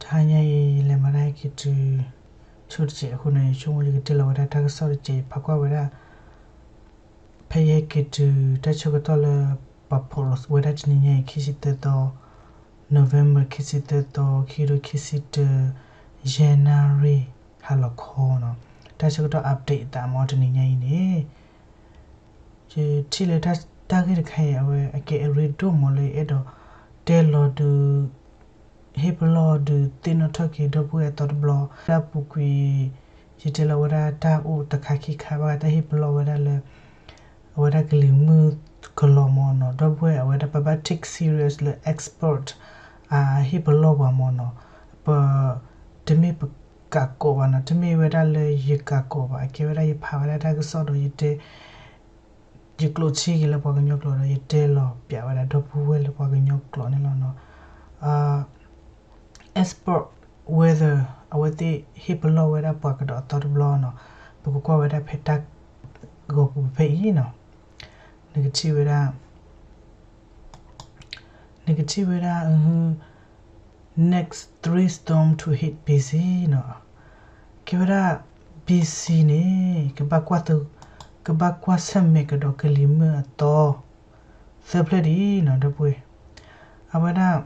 တဟါညါအံၤ ယလဲၤမၤတၢ်ဟဲက့ၤတုၤ ဆိတစဲးအဃိန့ၣ် ယဆိကမိၣ်ယကတဲလီၤဝဲဒၣ်တၢ်ကစီၣ်တစဲး ယဖးကွၢ်ဝဲဒၣ် ဖဲယဟဲက့ၤတုၤ တၢ်ဆၢကတီၢ်လၢ ပှၤ post ဝဲဒၣ်တနံၤညါအံၤ ခံဆံသၢသီ November ခံဆံသၢသီ ခံကထိခံဆံတၢ January ဟါလီၤခီနီၤ တၢ်ဆၢကတီၢ် update အသးမ့ၢ်တနံၤညါအံၤန့ၣ် ယထံၣ်လၢတၢ်ဂ့ၢ်တခါအံၤ အဝဲအကဲအရ့ဒိၣ်မးလၢယအဲၣ်ဒိးတဲလီၤဒုး ဟ့ၣ်ပလီၢ်ဒုးသ့ၣ်နီၣ်ထီၣ်က့ၤဒီပုၢ်ဝဲၢ်အသီတဘျီ ဒၣ်ပူၤကွံာ် ယတဲလီၤဝဲဒၣ်တၢ်အိၣ်တခါခံခါဘၣ် တၢ်ဟ့ၣ်ပလီၢ်ဝဲဒၣ်လၢ အဝဲဒၣ်ကလံၤမုၢ်ကလီၤမ့ၢ်နီၤ ဒီပုၢ်ဝဲၢ်အဝဲဒၣ်ပဘၣ် take serious လၢ expert အဟ့ၣ်ပလီၢ်ပှၤမ့ၢ်နီၤ ပ တမ့ၢ်ပကးကိးဘၣ်နီၤ တမ့ၢ်ဝဲဒၣ်လၢယကးကိးဘၣ် အကဲဝဲဒၣ်ယဖးဝဲဒၣ်တၢ်ကစီၣ်ဒီးယတဲ ယကျိးထံက့ၤလၢပှၤကညီကျိာ်ဒီး ယတဲလီၤပျးဝဲဒၣ်ဒီပုၢ်ဝဲၢ်လၢပှၤကညီကျိာ်န့ၣ်လီၤနီၤ expert weather အဝဲသ့ၣ်ဟ့ၣ်ပလီၢ်ဝဲဒၣ်ပှၤကဒီးအသီတဘျီနီၤ ပကကွၢ်ဝဲဒၣ်ဖဲတၢ်ဂီၤပူၤဖဲအံၤနီၤ နကထံၣ်ဝဲဒၣ် နကထံၣ်ဝဲဒၣ် next three storm to hit B C နီၤ ကဲဝဲဒၣ် B C န့ၣ် ကဘၣ်ကွၢ်ဆၢၣ်မဲာ်ကဒီးကလံၤမုၢ်အသီ သၢဖျၢၣ်ဒ်အံၤနီၤ ဒီပုၢ်ဝဲၢ် အဝဲဒၣ်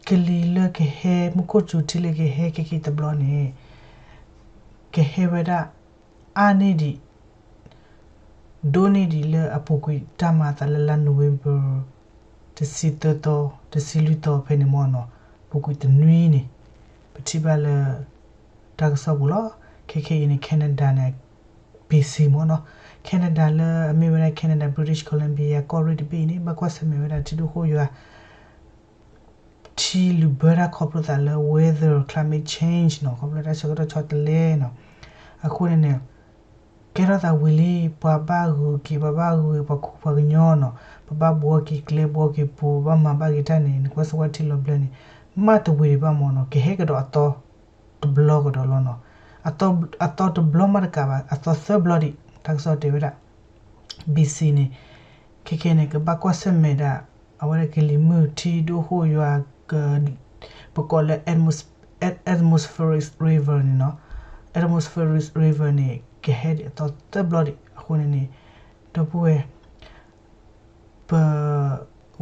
ကလံၤလၢကဟဲ မူခိၣ်စူၤထံလၢကဟဲခဲက့ၤတဘျီန့ၣ် ကဟဲဝဲဒၣ် အါန့ၢ်ဒံး ဒိၣ်န့ၢ်ဒံးလၢအပူၤကွံာ်တၢ်မၤအသးလၢလါ November တဆံသၢသီ တဆံလွံၢ်သီဖဲန့ၣ်မ့ၢ်နီၤ ပူၤကွံာ်တနွံန့ၣ် ပထံၣ်ဘၣ်လၢ တၢ်ကစီၣ်ပူၤလီၤ ခဲခဲအံၤန့ၣ် Canada န့ၣ် B C မ့ၢ်နီၤ Canada လၢအမ့ၢ်ဝဲဒၣ် Canada British Columbia ကီၢ်ရ့ၣ်တဘ့ၣ်အံၤန့ၣ် ဘၣ်ကွၢ်ဆၢၣ်မဲာ်ဝဲဒၣ်ထံဒိၣ်ဃိၣ်ယွၤ ထံလုာ်ဘၢတၢ်ခီဖျိသးလၢ weather climate change နီၤ ခီဖျိတၢ်ဆၢကတီၢ်ဆီတလဲနီၤ အဃိန့ၣ်န့ၣ် ကဲထီၣ်သးဝံၤလံ ပှၤဘၣ်ဂုာ်က့ၤ ပှၤဘၣ်ဂုာ် ပှၤခူပှၤကညီနီၤ ပဘၣ်ဘှီက့ၤကျဲဘှီက့ၤပူၤ ပဘၣ်မၤဘၣ်က့ၤတၢ်န့ၣ် နကွၢ်စိကွၢ်ထံလီၤဘျၢန့ၣ် မ့ၢ်တဝံၤဒံးဘၣ်မ့ၢ်နီၤ ကဟဲကဒီးအသီ တဘျီကဒီးလီၤနီၤ အသီတဘျီမးတကးဘၣ် အသီသၢဘျီဒံး တၢ်ကစီၣ်တဲဝဲဒၣ် B C န့ၣ် ခဲခဲန့ၣ် ကဘၣ်ကွၢ်ဆၢၣ်မဲာ်ဒၣ် အဝဲဒၣ်ကလံၤမုၢ်ထံဒိၣ်ဃိၣ်ယွၤ ပကိးလၢ atmos- atmospheric river န့ၣ်နီၤ atmospheric river န့ၣ် ကဟဲဒံးအသီသၢဘျီဒံး အဃိန့ၣ်န့ၣ် ဒီပုၢ်ဝဲၢ် ပ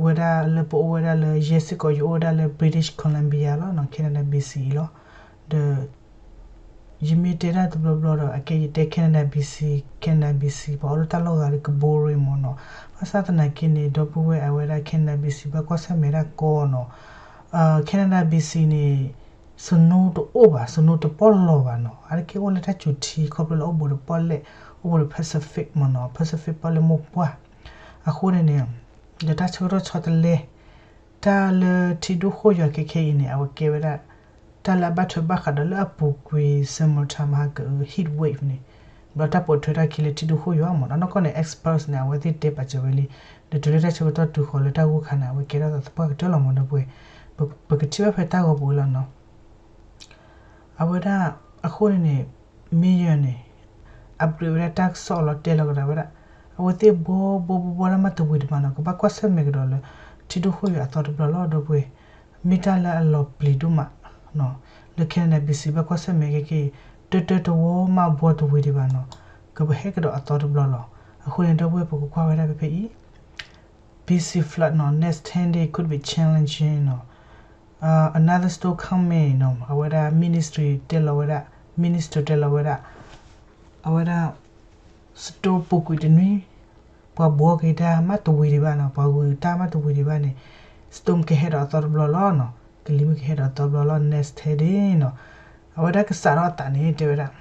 ဝဲဒၣ်လၢပအိၣ်ဝဲဒၣ်လၢ ယဲစ့ၢ်ကီး ယအိၣ်ဝဲဒၣ်လၢ British Columbia လီၤနီၤ Canada B C အံၤလီၤ. ဒီး ယမ့ၢ်တဲတၢ်တဘျီဘျီဒီး အကဲယတဲ Canada B C Canada B C ပှၤအိၣ်လၢတၢ်လီၢ်ဂၤဒီးကဘိရ့မ့ၢ်နီၤ. ဘၣ်ဆၣ်သနာ်က့န့ၣ် ဒီပုၢ်ဝဲၢ်အဝဲဒၣ် Canada B C ဘၣ်ကွၢ်ဆၢၣ်မဲာ်ဒၣ်ကီနီၤ. Canada B C န့ၣ် snow တအိၣ်ဘၣ် snow တပီၢ်လီၤဘၣ်နီၤ. အါတက့ၢ်အိၣ်လၢတၢ်စူၤထံ ခီဖျိလၢအိၣ်ဘူးဒီးပီၣ်လဲၣ် အိၣ်ဘူးဒီး Pacific မ့ၢ်နီၤ Pacific ပီၣ်လဲၣ်မိၢ်ပှၢ်. အဃိန့ၣ်န့ၣ် ဒီးတၢ်ဆၢကတီၢ်ဆီတလဲ တၢ်လၢထံဒိၣ်ဃိၣ်ယွၤခဲခဲအံၤန့ၣ် အဝဲကဲဝဲဒၣ် တၢ်လၢအဘၣ်ထွဲဘၣ်ဃးဒီးလၢအပူၤကွံာ် summertime ဟးက heat wave န့ၣ် ဘျီတၢ်ပိာ်ထွဲတၢ်ခံလၢထံဒိၣ်ဃိၣ်ယွၤမ့ၢ်နီၤ. နီၢ်ကီၢ်န့ၣ် experts န့ၣ် အဝဲသ့ၣ်တဲပာ်စၢၤဝဲလံ. ဒီးတုၤလၢတၢ်ဆၢကတီၢ်တုၤဃီၤလၢတၢ်ဂိၢ်ခါန့ၣ် အဝဲကဲထီၣ်သးသပှၢ်ကတၢၢ်လီၤမ့ၢ်ဒီပုၢ်ဝဲၢ်. ပကထံၣ်ဘၣ်ဖဲတၢ်ဂီၤပူၤလီၤနီၤ. အဝဲဒၣ် အဃိန့ၣ်န့ၣ် မ့ၢ်ယဲန့ၣ် update ဝဲဒၣ်တၢ်ကစီၣ်လီၤတဲလီၤကဒီးဝဲဒၣ် အဝဲသ့ၣ်ဘှီဘှီဘှီဘှီဒၣ်မးတဝံၤဒံးဘၣ်နီၤ. ကဘၣ်ကွၢ်ဆၢၣ်မဲာ်ကဒီးလၢ ထံဒိၣ်ဃိၣ်ယွၤအသီတဘျီလီၤဒီပုၢ်ဝဲၢ်. မ့ၢ်တၢ်လၢအလီၤပျံၤဒိၣ်မး လၢ Canada B C ဘၣ်ကွၢ်ဆၢၣ်မဲာ်ခဲခဲအံၤ တၢတၢတဝီမးဘှီတဝံၤဒံးဘၣ်နီၤ. ကဟဲကဒီးအသီတဘျီလီၤ. အဃိန့ၣ် ဒီပုၢ်ဝဲၢ်ပကကွၢ်ဝဲဒၣ်ဖဲဖဲအံၤ B C flood နီၤ next ten day could be challenging နီၤ. Another storm coming နီၤ. အဝဲဒၣ် ministry တဲလီၤဝဲဒၣ် minister တဲလီၤဝဲဒၣ် အဝဲဒၣ် storm ပူၤကွံာ်တနွံ ပှၤဘှီက့ၤတၢ်မးတဝံၤဒံးဘၣ်နီၤ. ပှၤဂုၤတၢ်မးတဝံၤဒံးဘၣ်န့ၣ် storm ကဟဲဒီးအသီတဘျီလီၤနီၤ. ကလံၤမုၢ်ကဟဲဒီးအသီတဘျီလီၤ next ten day နီၤ. အဝဲဒၣ်ကစးထီၣ်အသးန့ၣ် တဲဝဲဒၣ်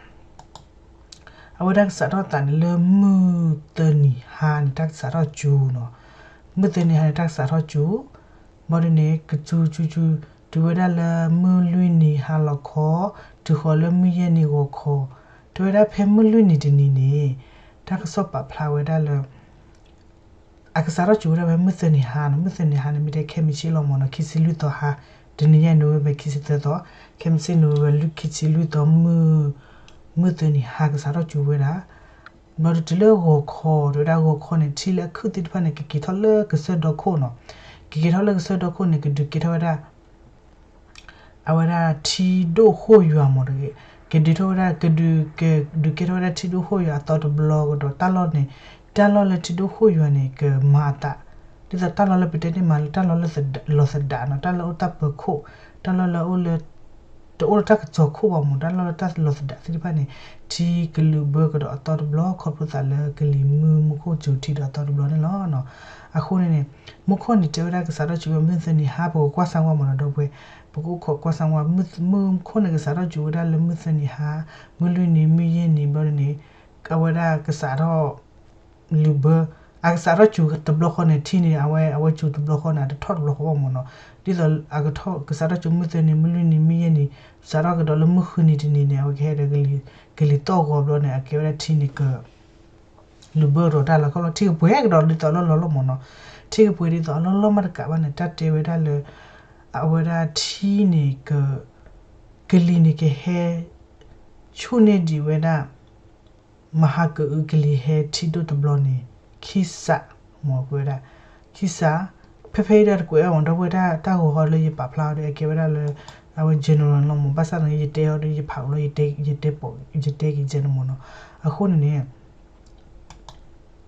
အဝဲဒၣ်ကစးထီၣ်သးန့ၣ်လၢမုၢ်သၢနံၤဟါန့ၣ် တၢ်ကစးထီၣ်စူၤနီၤ. မုၢ်သၢနံၤဟါန့ၣ် တၢ်ကစးထီၣ်စူၤ ဘၣ်ဒ်န့ၣ် ကစူၤစူၤစူၤ တုၤဝဲဒၣ်လၢမုၢ်လွံၢ်နံၤဟါလီၤခီ တုၤဃီၤလၢမုၢ်ယဲၢ်နံၤဂီၤခီ တဲဝဲဒၣ်ဖဲမုၢ်လွံၢ်နံၤတနံၤန့ၣ် တၢ်ကစီၣ်ပာ်ဖျါဝဲဒၣ်လၢ အကစးထီၣ်စူၤဝဲဒၣ်ဖဲမုၢ်သၢနံၤဟါနီၤ. မုၢ်သၢနံၤဟါန့ၣ် မ့ၢ်တဲခဲမုၢ်ဆ့ၣ်လီၤမ့ၢ်နီၤ. ခံဆံလွံၢ်သီဟါ တနံၤညါ November ခံဆံသၢသီ ခဲမုၢ်ဆ့ၣ် November လွံၢ် ခံဆံလွံၢ်သီ မုၢ် မုၢ်သၢနံၤဟါကစးထီၣ်စူၤဝဲဒၣ် ဘျီဒီးတုၤလၢဂီၤခီ တဲဝဲဒၣ်ဂီၤခီန့ၣ် ထံလၢအခုၣ်သ့ၣ်တဖၣ်န့ၣ် ကက့ၤထီၣ်လၢကစၢၢ်ဒီခိၣ်နီၤ. ကက့ၤထီၣ်လၢကစၢၢ်ဒီခိၣ်န့ၣ် ကဒုးကဲထီၣ်ဝဲဒၣ် အဝဲဒၣ်ထံဒိၣ်ဃိၣ်ယွၤမ့ၢ်တဂ့ၤ, ကဒုးထီၣ်ဝဲဒၣ် ကဒုးကဲ ဒုးကဲထီၣ်ဝဲဒၣ်ထံဒိၣ်ဃိၣ်ယွၤအသီတဘျီကဒီး တၢ်လီၢ်န့ၣ်, တၢ်လီၢ်လၢထံဒိၣ်ဃိၣ်ယွၤန့ၣ် ကမၤအသး, ဒ်သိးတၢ်လီၢ်လၢပတဲန့ၢ်မးလၢတၢ်လီၢ်လၢသဒး လီၤသဒးနီၤ, တၢ်လၢအိၣ်တၢ်ပၢၤခိၣ်, တၢ်လီၢ်လၢအိၣ်လၢ တအိၣ်လၢတၢ်ကစီၤခိၣ်ဘၣ်မ့ၢ် တၢ်လီၢ်လၢတၢ်လီၤသဒးသ့ၣ်တဖၣ်န့ၣ် ထံကလုာ်ဘၢကဒီးအသီတဘျီ ခီဖျိသးလၢကလံၤမုၢ်မူခိၣ်စူၤထံဒီးအသီတဘျီန့ၣ်လီၤ. အဃိန့ၣ်န့ၣ် မူခိၣ်န့ၣ် တဲဝဲဒၣ်ကစးထီၣ်စူၤဝဲမုၢ်သၢနံၤဟါ ပကကွၢ်စၢ်ဝဲမ့ၢ်နီၤ ဒီပုၢ်ဝဲၢ်, ပကအိၣ်ခိးကွၢ်စၢ်ဝဲ မုၢ်မူခိၣ်န့ၣ် ကစးထီၣ်စူၤဝဲဒၣ်လၢမုၢ်သၢနံၤဟါ, မုၢ်လွံၢ်နံၤ မုၢ်ယဲၢ်နံၤဘျီန့ၣ် အဝဲဒၣ်ကစးထီၣ် လုာ်ဘၢ, အကစးထီၣ်စူၤတဘျီဃီန့ၣ် ထံန့ၣ် အဝဲ အဝဲစူၤတဘျီဃီန့ၣ် အတထီၣ်တဘျီဃီဘၣ်မ့ၢ်နီၤ, ဒ်သိးအကထီၣ် ကစးထီၣ်စူၤမုၢ်သၢနံၤ မုၢ်လွံၢ်နံၤ မုၢ်ယဲၢ်နံၤ စးထီၣ်ကဒီးလၢမုၢ်ဃုနံၤတနံၤန့ၣ် အဝဲကဟဲဒီး ကလံၤသီၣ်ဂီၤဘျီန့ၣ် အကဲဝဲဒၣ်ထံန့ၣ်က လုာ်ဘၢကဒီးတၢ်လီၢ်ခီလီၤ ထံကပှဲၤကဒီးဒ်သိးလၢလီၤလီၤမ့ၢ်နီၤ, ထံကပှဲၤဒ်သိးအလီၢ်လီၢ်မးတကးဘၣ်န့ၣ် တၢ်တဲဝဲဒၣ်လၢ အဝဲဒၣ်ထံန့ၣ်က ကလံၤန့ၣ်ကဟဲ ဆူၣ်န့ၢ်ဒံးဝဲဒၣ် မဟါကအုကလံၤဟဲထံဒိၣ်တဘျီန့ၣ် ခံစး မ့ၢ်ကွဲးဝဲဒၣ် ခံစး, ဖဲဖဲအံၤဒီးတကွဲးအီၤမ့ၢ် ဒီပုၢ်ဝဲၢ် တၢ်ဂီၤဟီလၢယပာ်ဖျါအီၤဒီး အကဲဝဲဒၣ်လၢ အဝဲ general လီၤမ့ၢ် ဘၣ်ဆၣ်သနာ်က့ ယတဲအီၤဒီး ယဖးအီၤလီၤ ယတဲ ယတဲက့ၤ general မ့ၢ်နီၤ, အဃိန့ၣ်န့ၣ်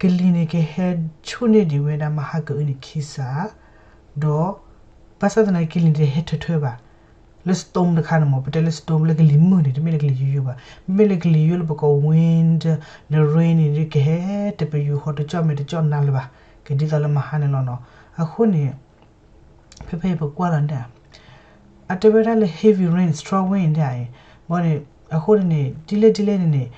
ကလံၤန့ၣ်ကဟဲဆူၣ်န့ၢ်ဒံးဝဲဒၣ်မဟါကအုန့ၣ်ခံစး, ဒီး ဘၣ်ဆၣ်သနာ်က့ ကလံၤန့ၣ်တဟဲထၢထၢဘၣ် လၢ storm တခါန့ၣ်မ့ၢ် ပတဲလၢ storm လၢကလံၤမုၢ်န့ၣ် တမ့ၢ်လၢကလံၤယိယိဘၣ်, မ့မ့ၢ်လၢကလံၤယိလၢပကိး wind ဒီး rain န့ၣ် ကဟဲတပယူာ်ဃီတကၠီၣ်မဲာ်တကၠီၣ်နါလၢၤဘၣ်, ကဒ်သိးလၢမဟါန့ၣ်လီၤနီၤ, အဃိန့ၣ် ဖဲဖဲအံၤပကွၢ်လီၤန့ၣ် အတဲဝဲဒၣ်လၢ heavy rain, strong wind ဒ်အံၤ, ဘၣ်န့ၣ် အဃိန့ၣ်န့ၣ် ဒ်လဲၣ်ဒ်လဲၣ်န့ၣ်န့ၣ်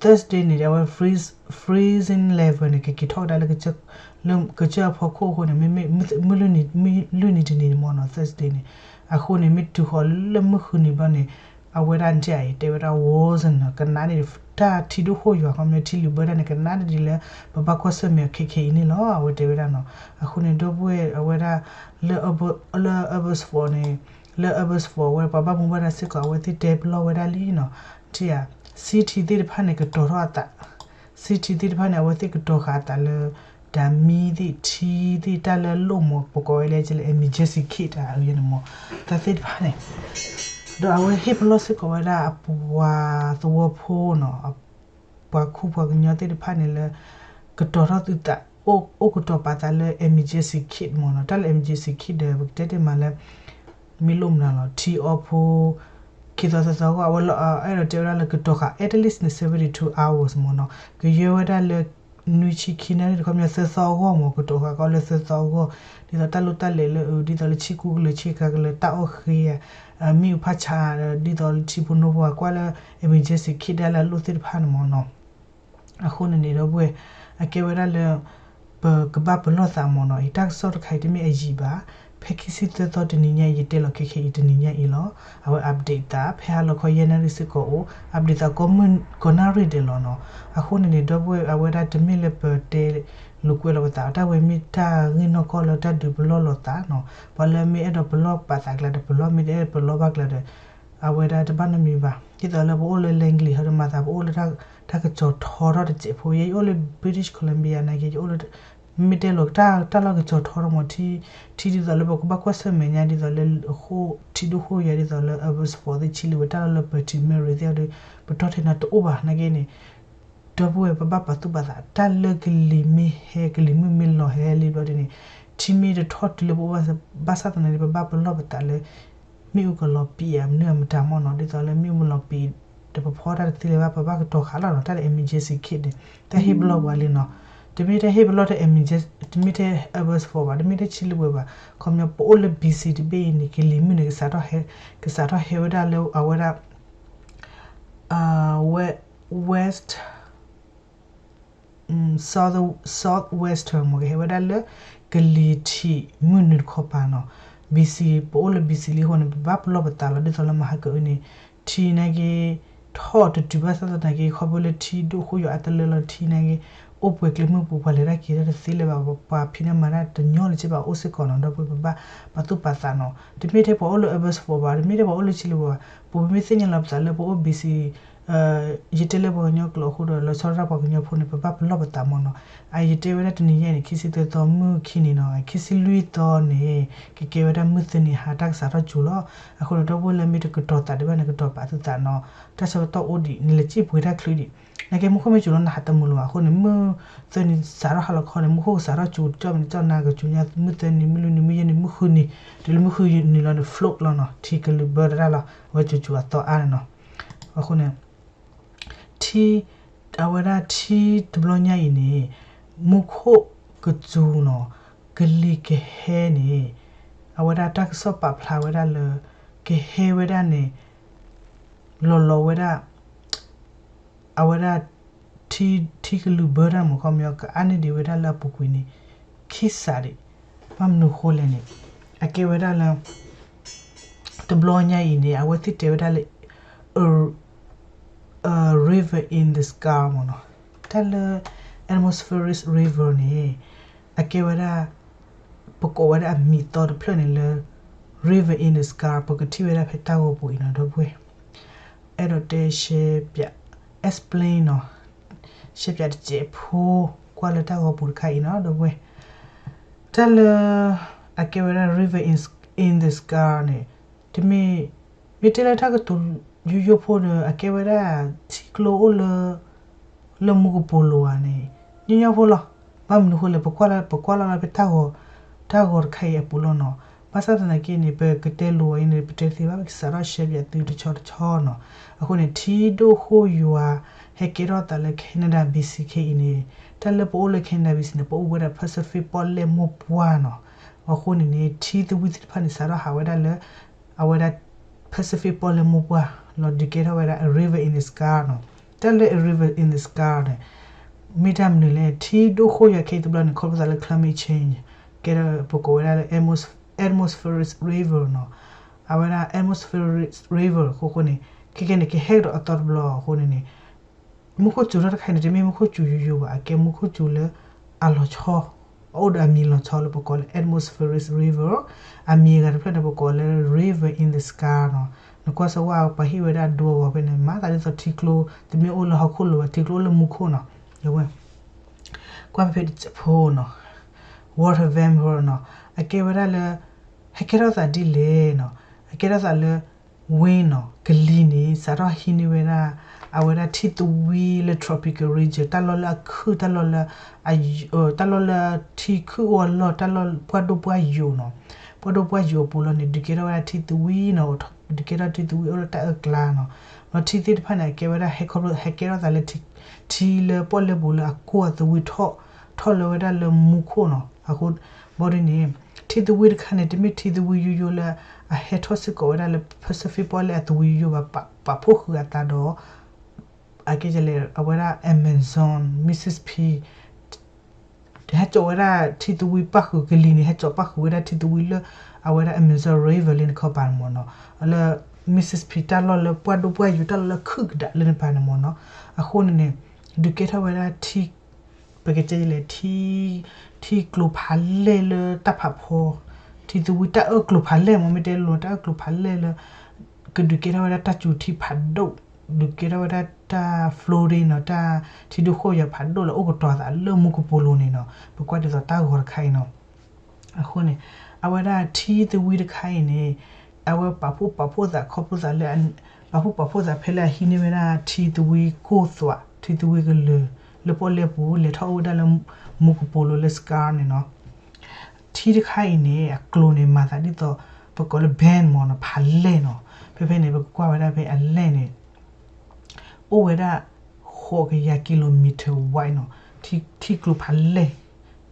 Thursday န့ၣ် အဝဲ freeze, freezing level န့ၣ် ကက့ၤထီၣ်ဝဲဒၣ်လၢ လၢကစၢၢ်အဖီခိၣ်အဃိန့ၣ် မ့မ့ၢ် မုၢ်လွံၢ်နံၤတနံၤန့ၣ်မ့ၢ်နီၤ Thursday န့ၣ်, အဃိန့ၣ် မ့ၢ်တုၤဃီၤလၢမုၢ်ဃုနံၤဘျီန့ၣ် အဝဲဒၣ်ဒ်အံၤ တဲဝဲဒၣ် worsen နီၤ ကနါန့ၣ် တၢ်ထံဒိၣ်ဃိၣ်ယွၤခီပညီ ထံလုာ်ဘၢတၢ်န့ၣ် ကနါန့ၣ်ဒ်လၢ ပဘၣ်ကွၢ်ဆၢၣ်မဲာ်အီၤခဲခဲအံၤန့ၣ်လီၤ အဝဲတဲဝဲဒၣ်နီၤ, အဃိန့ၣ် ဒီပုၢ်ဝဲၢ် အဝဲဒၣ် လၢ လၢ Abbotsford န့ၣ် လၢ Abbotsford ဝဲ ပှၤဘၣ်မူဘၣ်ဒါစ့ၢ်ကီး အဝဲသ့ၣ်တဲပလီၢ်ဝဲဒၣ်လံနီၤ, ထံဧါ city သ့ၣ်တဖၣ်န့ၣ် ကတီၤထီၣ်အသး, city သ့ၣ်တဖၣ်န့ၣ် အဝဲသ့ၣ်ကတီၤဃာ်အသးလၢ တၢ်မံသ့ၣ် ထံသ့ၣ် တၢ်လၢလိၣ်မး ပကိးဝဲလၢ emergency kit တၢ်အဂ့ၢ်န့ၣ်မး တၢ်သ့ၣ်တဖၣ်န့ၣ် ဒီးအဝဲဟ့ၣ်ပလီၢ်စ့ၢ်ကီးဝဲဒၣ်အပှၤသဝီဖိနီၤ ပှၤခူပှၤကညီသ့ၣ်တဖၣ်န့ၣ်လၢ ကတီၤထီၣ်သုသး အိၣ်ကတီၤပာ်သးလၢ emergency kit မ့ၢ်နီၤ, တၢ်လၢ emergency kit ဒီး ပကတဲတ့ၢ်မးလၢ မ့ၢ်လိၣ်မနုၤလီၤ ထံအီဖိ ခံသီသၢသီအဂီၢ် အဝဲလၢ အဲၣ်ဒိးတဲဝဲဒၣ်လၢကတီၤဃာ် at least န့ၣ် seventy two hours မ့ၢ်နီၤ, ကယဲၢ်ဝဲဒၣ်လၢ နွံဆံခံနၣ်ရံၣ်တခီပညီသၢသီအဂီၢ်မ့ၢ် ကတီၤဃာ်ကီးလၢသၢသီအဂီၢ်, ဒ်သိးတၢ်လိၣ်တၢ်လဲၤလၢ ဒ်သိးလၢထံကူကလၢၤ ထံကၤကလၢၤ တၢ်အီၣ်ဃ့ဧါ မ့ၣ်အူဖးဆါ ဒ်သိးလၢထံဖိနိဖိ ကွၢ်လၢ emergency kit ဒၣ်လၢအလိၣ်သ့ၣ်တဖၣ်န့ၣ်မ့ၢ်နီၤ. အဃိန့ၣ်န့ၣ် ဒီပုၢ်ဝဲၢ် အကဲဝဲဒၣ်လၢ ပကဘၣ်ပလီၢ်သးမ့ၢ်နီၤ, အံၤတၢ်ကစီၣ်တခါအံၤတမ့ၢ်အယံာ်ဘၣ်, ဖဲခံဆံသၢသီတနံၤညါအံၤ ယတဲလီၤခဲခဲအံၤတနံၤညါအံၤလီၤ, အဝဲ update သး ဖဲဟါလီၤခီယဲၢ်နၣ်ရံၣ်စ့ၢ်ကီးအိၣ် update သး ကိးနၣ်ရံၣ်ဒဲးလီၤနီၤ. အဃိန့ၣ်န့ၣ် ဒီပုၢ်ဝဲၢ် အဝဲဒၣ်တမ့ၢ်လၢပတဲလိာ်ကွဲလီၤပသး တၢ်ဝဲမ့ၢ်တၢ်ဂ့ၢ်နီၢ်ကီၢ်လၢတၢ်ဒုးပလီၢ်လိာ်သးနီၤ, ပှၤလၢမ့ၢ်အဲၣ်ဒိးပလီၢ်ပာ်သးကျါဒီး ပလီၢ်မ့ၢ်တအဲၣ်ဒိးပလီၢ်ဘၣ်ကျါဒီး အဝဲဒၣ်တဘၣ်နီတမံၤဘၣ်. ဒ်သိးလၢပအိၣ်လၢ Langley ဟီဒီးမၤသး ပအိၣ်လၢတၢ်ကစီၤထီထီၣ်တစဲးဖိ ယဲယအိၣ်လၢ British Columbia နာ်က့ ယအိၣ်လၢ မ့ၢ်တဲလိာ် တၢ်လီၢ်ကစီၤထီထီၣ်မး ထံ ထံဒ်သိးလၢပကဘၣ်ကွၢ်ဆၢၣ်မဲာ်ညါ ဒ်သိးလၢဃိၣ် ထံဒိၣ်ဃိၣ်ယွၤ ဒ်သိးလၢ Abbotsford သ့ၣ် Chilliwack တၢ်လီၢ်လၢ Perth Mary သ့ၣ်အီၤဒီး ပတီၢ်ထဲနၤတအိၣ်ဘၣ်နာ်က့န့ၣ် ဒီပုၢ်ဝဲၢ် ပဘၣ်ပာ်သူၣ်ပာ်သး တၢ်လၢကလံၤမ့ၢ်ဟဲ ကလံၤမုၢ်မ့ၢ်လီၤဟဲလံဘျီဒ်န့ၣ် ထံမ့ၢ်တထီၣ်တုၤလၢပအိၣ်ဘၣ် ဘၣ်ဆၣ်သနာ်က့ ပဘၣ်ပလီၢ်ပသးလၢ မ့ၣ်အူကလီၤပံာ်ဧါ မနုၤအမတၤမ့ၢ်နီၤ ဒ်သိးလၢမ့ၣ်အူမ့ၢ်လီၤပံာ် ဒီးပဖီတၢ်တသ့လၢၤဘၣ် ပဘၣ်ကတီၤဃာ်လီၤနီၤ တၢ်လၢ emergency kit န့ၣ် တၢ်ဟ့ၣ်ပလီၢ်ပှၤလံနီၤ တမ့ၢ်တၢ်ဟ့ၣ်ပလီၢ်တၢ် emergency တမ့ၢ်ထဲ Abbotsford ဘၣ် တမ့ၢ်ထဲ Chilliwack ဘၣ် ခီပညီ ပအိၣ်လၢ B C တဘ့ၣ်အံၤန့ၣ် ကလံၤမုၢ်န့ၣ် ကစးထီၣ်ဟဲ ကစးထီၣ်ဟဲဝဲဒၣ်လၢအဝဲဒၣ် West South South Western မ့ၢ်ကဟဲဝဲဒၣ်လၢ ကလံၤထံးမုၢ်နုာ်တခီပၤနီၤ B C ပအိၣ်လၢ B C လံအဃိန့ၣ် ပဘၣ်ပလီၢ်ပသးလီၤ ဒ်သိးလၢမဟါကအုန့ၣ် ထံနာ်က့ ထီၣ်တတုၤဘၣ်ဆၣ်သနာ်က့ ခီဖျိလၢထံဒိၣ်ဃိၣ်ယွၤအတလၢလီၤထံနာ်က့ အိၣ်ပှဲၤကျဲမုၢ်ပူၤ ပှၤလဲၤတၢ်က့ၤတၢ်တသ့လၢၤဘၣ် ပှၤဖံးတၢ်မၤတၢ်တညီလၢၤဘၣ် အိၣ်စ့ၢ်ကီးနီၤ ဒီပုၢ်ဝဲၢ် ပဘၣ်ပာ်သူၣ်ပာ်သးနီၤ တမ့ၢ်ထဲပှၤအိၣ်လၢ Abbotsford ဘၣ် တမ့ၢ်ထဲပှၤအိၣ်လၢ Chilliwack ဘၣ် ပမ့ၢ်သ့ၣ်ညါလီၤပသးလၢပအိၣ် B C ယတဲလၢပှၤကညီကျိာ်အဃိဒီး လီၤဆီဒၣ်တၢ်ပှၤကညီဖိန့ၣ် ပဘၣ်ပလီၢ်ပသးမ့ၢ်နီၤ. အယတဲဝဲဒၣ်တနံၤညါအံၤန့ၣ် ခံဆံသၢသီမုၢ်ခံနံၤနီၤ, ခံဆံလွံၢ်သီန့ၣ် ကကဲဝဲဒၣ်မုၢ်သၢနံၤဟါတၢ်ကစးထီၣ်စူၤလီၤ. အဃိန့ၣ် ဒီပုၢ်ဝဲၢ်လၢမ့ၢ်တကတီၤသးဒံးဘၣ်န့ၣ် ကတီၤပာ်သုသးနီၤ, တၢ်ဆၢကတီၢ်အိၣ်ဒံး နလဲၤစံၣ်ပှ့ၤတၢ်ချုးဒံး, နာ်က့မူခိၣ်မ့ၢ်စူၤလီၤ နဟးတမုာ်လၢၤဘၣ်. အဃိန့ၣ် မုၢ်သၢနံၤစးထီၣ်ဟါလီၤခီန့ၣ် မူခိၣ်ကစးထီၣ်စူၤ ကၠီၣ်မနံၤကၠီၣ်နၤကစူၤညါ မုၢ်သၢနံၤ မုၢ်လွံၢ်နံၤ မုၢ်ယဲၢ်နံၤ မုၢ်ဃုနံၤ, တုၤလၢမုၢ်ဃုနံၤလီၤန့ၣ် float လီၤနီၤ, ထံကလုာ်ဘၢတၢ်လီၤ, အဝဲစူၤစူၤအသီအါန့ၣ်နီၤ. အဃိန့ၣ် ထံ, အဝဲဒၣ်ထံတဘျီညါအံၤန့ၣ် မူခိၣ်ကစူၤနီၤ, ကလံၤကဟဲန့ၣ် အဝဲဒၣ်တၢ်ကစီၣ်ပာ်ဖျါဝဲဒၣ်လၢ ကဟဲဝဲဒၣ်န့ၣ် လီၤလီၤဝဲဒၣ် အဝဲဒၣ် ထံ, ထံကလုာ်ဘၢတၢ်မ့ၢ် ခီပညီ ကအါန့ၢ်ဒံးဝဲဒၣ်လၢအပူၤကွံာ်န့ၣ် ခံစးဒံး, ဘၣ်မနုၤဃိလဲၣ်န့ၣ် အကဲဝဲဒၣ်လၢ တဘျီညါအံၤန့ၣ် အဝဲသ့ၣ်တဲဝဲဒၣ်လၢ river in the sky မ့ၢ်နီၤ, တၢ်လၢ atmospheric river န့ၣ် အကဲဝဲဒၣ် ပကိးဝဲဒၣ်အမံၤသီတဖျၢၣ်န့ၣ်လၢ river in the sky ပကထံၣ်ဝဲဒၣ်ဖဲတၢ်ဂီၤပူၤအံၤနီၤ ဒီပုၢ်ဝဲၢ်, အဲၣ်ဒိးတဲရှဲပၠး explain နီၤ, ရှဲပၠးတစဲးဖိ ကွၢ်လၢတၢ်ဂီၤပူၤတခါအံၤနီၤ ဒီပုၢ်ဝဲၢ်, တၢ်လၢ အကဲဝဲဒၣ် river in, in the sky န့ၣ် တမ့ၢ်, မ့ၢ်တဲလၢတၢ်ကတိၤယိယိဖိဒီး အကဲဝဲဒၣ် ထံကျိအိၣ်လၢ လၢမူကပိာ်လိၤဧါန့ၣ် ညီညီဖိလီၤ. ဘၣ်မနုၤဃိလဲၣ် ပကွၢ်လီၤ, ပကွၢ်လီၤလၢဖဲတၢ်ဂီၤ, တၢ်ဂီၤတခါအံၤအပူၤလီၤနီၤ. ဘၣ်ဆၣ်သနာ်က့န့ၣ် ပကတဲလိၤအံၤန့ၣ် ပတဲသ့ဘၣ် ပကစးထီၣ်ရှဲပၠးသုတဆီတဆီနီၤ. အဃိန့ၣ် ထံဒိၣ်ဃိၣ်ယွၤ ဟဲကဲထီၣ်သးလၢ Canada B C ခဲအံၤန့ၣ် တၢ်လၢပအိၣ်လၢ Canada B C န့ၣ် ပအိၣ်ဝဲဒၣ် Pacific ပီၣ်လဲၣ်မိၢ်ပှၢ်နီၤ. အဃိန့ၣ်န့ၣ် ထံသဝံသ့ၣ်တဖၣ်န့ၣ် စးထီၣ်ဟးဝဲဒၣ်လၢ အဝဲဒၣ် Pacific ပီၣ်လဲၣ်မိၢ်ပှၢ် လီၤဒုးကဲထီၣ်ဝဲဒၣ် a river in the sky နီၤ. တၢ်လၢ a river in the sky န့ၣ် မ့ၢ်တၢ်မနုၤလဲၣ် ထံဒိၣ်ဃိၣ်ယွၤခဲအံၤတဘျီန့ၣ် ခီဖျိသးလၢ climate change ကဲထီၣ် ပကိးဝဲဒၣ်လၢ atmos, atmospheric river နီၤ. အဝဲဒၣ် atmospheric river အဃိန့ၣ် ခဲကဲန့ၣ် ကဟဲကဒီးအသီတဘျီအဃိန့ၣ်န့ၣ် မူခိၣ်စူၤထီၣ်တခါအံၤန့ၣ် တမ့ၢ်မူခိၣ်စူၤယိယိဘၣ် အကဲမူခိၣ်စူၤလၢအလီၤဆီ, အအိၣ်ဒီးအမံၤလီၤဆီလၢပကိးလၢ atmospheric river, အမံၤအဂၤတဖျၢၣ်န့ၣ် ပကိးလၢ river in the sky နီၤ. နကွၢ်စၢၤဝဲပှၤဟ့ၣ်ဝဲဒၣ်ဒိအဂီၤဖဲန့ၣ် မၤသးဒ်သိးထံကျိ တမ့ၢ်အိၣ်လၢဟီၣ်ခိၣ်လိၤဘၣ် ထံကျိအိၣ်လၢမူခိၣ်နီၤ. အဝဲ ကွၢ်ဖဲဖဲတစဲးဖိနီၤ water vapour နီၤ အကဲဝဲဒၣ်လၢ ဟဲကဲထီၣ်သးဒ်လဲၣ်နီၤ အကဲထီၣ်သးလၢ wind နီၤ ကလံၤန့ၣ် စးထီၣ်ဟံးန့ၢ်ဝဲဒၣ် အဝဲဒၣ်ထံသဝံလၢ tropical region တၢ်လီၢ်လၢအခုၣ် တၢ်လီၢ်လၢ တၢ်လီၢ်လၢထံခုၣ်အိၣ်အလီၢ် တၢ်လီၢ်ပှၢ်ဒိၣ်ပှၢ်ယိာ်နီၤ. ပှၢ်ဒိၣ်ပှၢ်ယိာ်အပူၤလီၤန့ၣ် ဒုးကဲထီၣ်ဝဲဒၣ်ထံသဝံနီၤ ဒုးကဲထီၣ်ထံသဝံအိၣ်လၢတၢ်အၢၣ်ကျါနီၤ. ဒီးထံသ့ၣ်တဖၣ်န့ၣ် အကဲဝဲဒၣ်ဟဲခီဖျိ ဟဲကဲထီၣ်သးလၢ ထံလၢပီၣ်လဲၣ်ပူၤလၢအကိၢ်အသဝံထီၣ် ထီၣ်လၢဝဲဒၣ်လၢမူခိၣ်နီၤ. အဃိ ဘီဒ်န့ၣ် ထံသဝံတခါန့ၣ် တမ့ၢ်ထံသဝံယိယိလၢ အဟဲထီၣ်စ့ၢ်ကီးဝဲဒၣ်လၢ Pacific ပီၣ်လဲၣ်အသဝံယိယိဘၣ် ပာ်ဖှိၣ်ဃုာ်အသးဒီး အကဲလဲၣ် အဝဲဒၣ် Amazon Mississippi ဟဲစိာ်ဝဲဒၣ်ထံသဝံပၣ်ဃုာ်ကလံၤန့ၣ် ဟဲစိာ်ပၣ်ဃုာ်ဝဲဒၣ်ထံသဝံလၢ အဝဲဒၣ် Amazon River လၢနခီပၤန့ၣ်မ့ၢ်နီၤ. လၢ Mississippi တၢ်လီၢ်လၢပှၢ်ဒိၣ်ပှၢ်ယိာ် တၢ်လီၢ်လၢခုၣ်ကဒါလၢနပၤန့ၣ်မ့ၢ်နီၤ. အဃိန့ၣ်န့ၣ် ဒုးကဲထီၣ်ဝဲဒၣ်ထံ ပကတဲလဲၣ် ထံကျိဖးလဲၢ်လၢတၢ်ဖးဖီ ထံသဝံတၢ်အၢၣ်ကျိၤဖးလဲၢ်မ့ၢ် မ့ၢ်တဲလိၤ တၢ်အၢၣ်ကျိၤဖးလဲၢ်လၢ ကဒုးကဲထီၣ်ဝဲဒၣ်တၢ်စူၤထံဖးဒိၣ် ဒုးကဲထီၣ်ဝဲဒၣ်တၢ် flooding နီၤ တၢ်ထံဒိၣ်ဃိၣ်ယွၤဖးဒိၣ်လၢအိၣ်ကတီၤသးလၢမူကပိာ်လိၤန့ၣ်နီၤ ပကွၢ်ဒ်သိးတၢ်ဂီၤတခါအံၤနီၤ. အဃိန့ၣ် အဝဲဒၣ်ထံသဝံတခါအံၤန့ၣ် အဝဲပာ်ဖှိၣ်ပာ်ဖှိၣ်သးခီဖျိသးလၢ ပာ်ဖှိၣ်ပာ်ဖှိၣ်သးဖဲလၢအဟံးန့ၢ်ဝဲဒၣ်ထံသဝံကိၢ်သွး ထံသဝံကလုာ် လၢပီၣ်လဲၣ်ပူၤ လဲၤထီၣ်အိၣ်ဝဲဒၣ်လၢမူကပိာ်လိၤလၢ sky န့ၣ်နီၤ. ထံတခါအံၤန့ၣ် အကျိၤန့ၣ် မၤသးဒ်သိး ပကိးလၢ bend မ့ၢ်နီၤ ဖးလဲၢ်နီၤ. ဖဲဖဲန့ၣ် ပကကွၢ်ဝဲဒၣ်ဖဲအလဲၢ်န့ၣ် အိၣ်ဝဲဒၣ် ဃိးကယၤ kilometer wide နီၤ. ထံကျိၤဖးလဲၢ်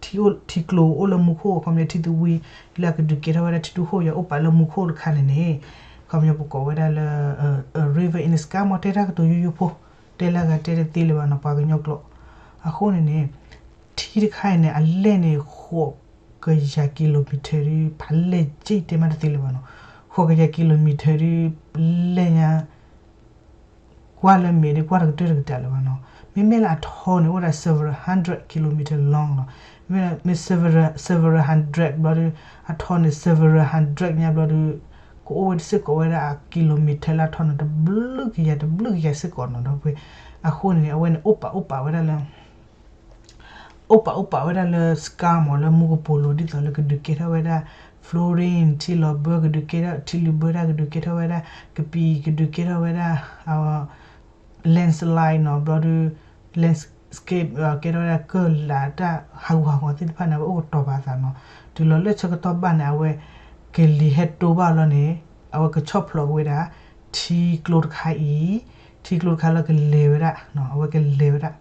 ထံကျိၤအိၣ်လၢမူခိၣ် ခီပညီထံသဝံ လၢအကဒုးကဲထီၣ်ဝဲဒၣ်ထံဒိၣ်ဃိၣ်ယွၤအိၣ်ပာ်လၢမူခိၣ်တခါန့ၣ်န့ၣ် ခီပညီပကိးဝဲဒၣ်လၢ river in the sky မ့ၢ်တဲတၢ်ကတိၤယိယိဖိ တဲလၢအဂၤတဲတသ့လၢၤဘၣ်နီၤ ပှၤကညီကျိာ်. အဃိန့ၣ်န့ၣ် ထံတခါအံၤန့ၣ် အလဲၢ်န့ၣ် ဃိးကယၤ kilometer ဒီး ဖးလဲၢ်က့ၣ်တဲမးတသ့လၢၤဘၣ်နီၤ. ဃိးကယၤ kilometer ဒီး လဲၢ်ညါ ကွၢ်လၢမဲာ်ဒီး ကွၢ်တကတၢၢ်တကတၢၢ်လၢၤဘၣ်နီၤ. မ့မ့ၢ်လၢအထီန့ၣ် အိၣ်ဝဲဒၣ် several hundred kilometer long နီၤ. မ့မ့ၢ် several, several hundred ဘျီဒီး အထီန့ၣ် several hundred ညါဘျီဒီး ကအိၣ်ဝဲစ့ၢ်ကီးဝဲဒၣ်အ kilometer လၢထီၣ်န့ၣ် တဘျုးကယၤတဘျုးကယၤစ့ၢ်ကီးနီၤ ဒီပုၢ်ဝဲၢ်. အဃိန့ၣ် အဝဲန့ၣ်အိၣ်ပာ်အိၣ်ပာ်ဝဲဒၣ်လၢ အိၣ်ပာ်အိၣ်ပာ်ဝဲဒၣ်လၢ scar မ့ၢ်လၢမူကပိာ်လိၤ ဒ်သိးလၢကဒုးကဲထီၣ်ဝဲဒၣ် flooding ထံလီၤဘၢကဒုးကဲထီၣ် ထံလုာ်ဘၢတၢ်ကဒုးကဲထီၣ်ဝဲဒၣ် ကပံာ်ကဒုးကဲထီၣ်ဝဲဒၣ် landslide နီၤ ဘျီဒီး landscape ကဲထီၣ်ဝဲဒၣ်ကၢၢ်လးတၢ်ဟးဂူာ်ဟးဂီၤသ့ၣ်တဖၣ်န့ၣ် အဝဲအိၣ်ကတီၤပာ်အသးနီၤ. တုၤလီၤလၢဆၢကတီၢ်ဘၣ်န့ၣ် အဝဲ ကလံၤဟဲတိဘၣ်လီၤန့ၣ် အဝဲကဆီၣ်ဖျိးက့ၤဝဲဒၣ် ထံကျိတခါအံၤ ထံကျိတခါလၢကလဲၤဝဲဒၣ် အဝဲကလဲၤဝဲဒၣ်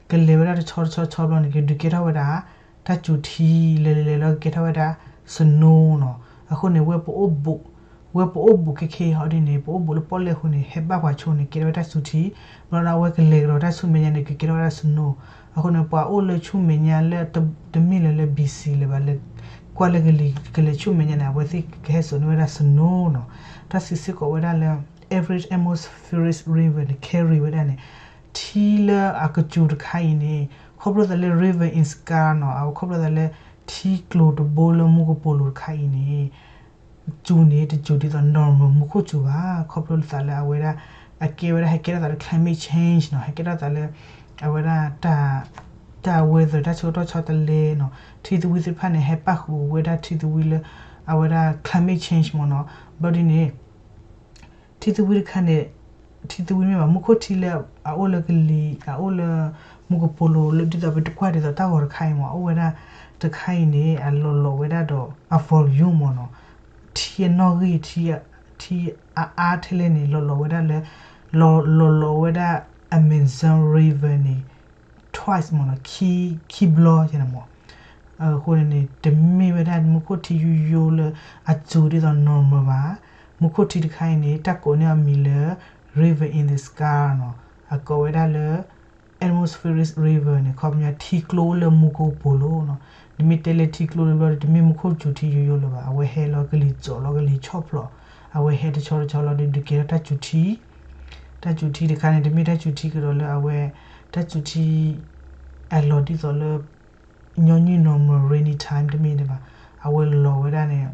ကလဲၤဝဲဒၣ်တဆီတဆီဆီဘျီန့ၣ် ကဒုးကဲထီၣ်ဝဲဒၣ် တၢ်စူၤထံ လဲၤလဲၤလဲၤလီၤကကဲထီၣ်ဝဲဒၣ် snow နီၤ. အဃိန့ၣ် ဝဲပအိၣ်ဘူး ဝဲပအိၣ်ဘူးခဲခဲအံၤဟီဒ်န့ၣ် ပအိၣ်ဘူးလၢပီၣ်လဲၣ်အဃိန့ၣ် ဟဲဘၣ်ပှၤဆိန့ၣ် ကဲထီၣ်ဝဲတၢ်စူၤထံ ဘျီဒီးအဝဲကလဲၤကဒီးတၢ်ဆူမဲာ်ညါန့ၣ် ကကဲထီၣ်ဝဲဒၣ် snow. အဃိန့ၣ် ပှၤအိၣ်လၢဆူမဲာ်ညါလၢ တမ့ၢ်လၢလၢ B C လၢၤဘၣ်လၢ ကွၢ်လၢကလံၤကလဲၤဆူမဲာ်ညါန့ၣ် အဝဲသ့ၣ်ကဟဲစိာ်န့ၢ်ဝဲဒၣ် snow နီၤ. တၢ်စံးစ့ၢ်ကီးဝဲဒၣ်လၢ average atmospheric river န့ၣ် carry ဝဲဒၣ်န့ၣ် ထံလၢအကစူၤတခါအံၤန့ၣ် ခီဖျိသးလၢ river in scar နီၤ အဝဲခီဖျိသးလၢ ထံကျိၤတဘိလၢမူကပိာ်လိၤတခါအံၤန့ၣ် စူၤန့ၣ် တစူၤဒ်သိး normal မူခိၣ်စူၤဘၣ် ခီဖျိသးလၢအဝဲဒၣ် အကဲဝဲဒၣ် ဟဲကဲထီၣ်သးလၢ climate change နီၤ ဟဲကဲထီၣ်သးလၢ အဝဲဒၣ် တၢ် weather တၢ်ဆၢကတီၢ်ဆီတလဲနီၤ ထံသဝံသ့ၣ်တဖၣ်န့ၣ် ဟဲပၣ်ဃုာ်ဝဲဒၣ်ထံသဝံလၢ အဝဲဒၣ် climate change မ့ၢ်နီၤ ဘျီဒ်န့ၣ် ထံသဝံတခါန့ၣ် ထံသဝံမ့ၢ်ဘၣ် မူခိၣ်ထံလၢအအိၣ်လၢကလံၤ အအိၣ်လၢ မူကပိာ်လိၤလၢ ဒ်သိးပတကွၢ်ဒ်သိးတၢ်ဂီၤတခါအံၤမ့ၢ် အအိၣ်ဝဲဒၣ်တခါအံၤန့ၣ် အလီၤလီၤဝဲဒၣ်ဒီး အ volume မ့ၢ်နီၤ ထံအနီၣ်ဂံၢ် ထံအအါထဲလဲၣ်န့ၣ် လီၤလီၤဝဲဒၣ်လၢ လီၤလီၤလီၤဝဲဒၣ် Amazon River န့ၣ် twice မ့ၢ်နီၤ ခံဘျီန့ၣ်မ့ၢ် အဃိန့ၣ်န့ၣ် တမ့ၢ်ဝဲဒၣ်မူခိၣ်ထံယိယိလၢအစူၤဒ်သိး normal ဘၣ်. မူခိၣ်ထံတခါအံၤန့ၣ် တၢ်ကိးန့ၢ်အမံၤလၢ river in the sky နီၤ အကိးဝဲဒၣ်လၢ atmospheric river န့ၣ် ခီပညီထံကျိလၢမူကပိာ်လိၤနီၤ နမ့ၢ်တဲလၢထံကျိလၢဘျီဒီး တမ့ၢ်မူခိၣ်စူၤထံယိယိလၢၤဘၣ် အဝဲဟဲလီၤကလံၤစိးလီၤကလံၤဆီၣ်ဖျိး အဝဲဟဲတဆီတဆီလီၤဒီး ဒုးကဲထီၣ်တၢ်စူၤထံ တၢ်စူၤထံတခါန့ၣ် တမ့ၢ်တၢ်စူၤထံကဒီးလၢအဝဲ တၢ်စူၤထံ အလီၤဒ်သိးလၢ ညီနုၢ် normal rainy time တမ့ၢ်ဒံးဘၣ် အဝဲလီၤဝဲဒၣ်န့ၣ်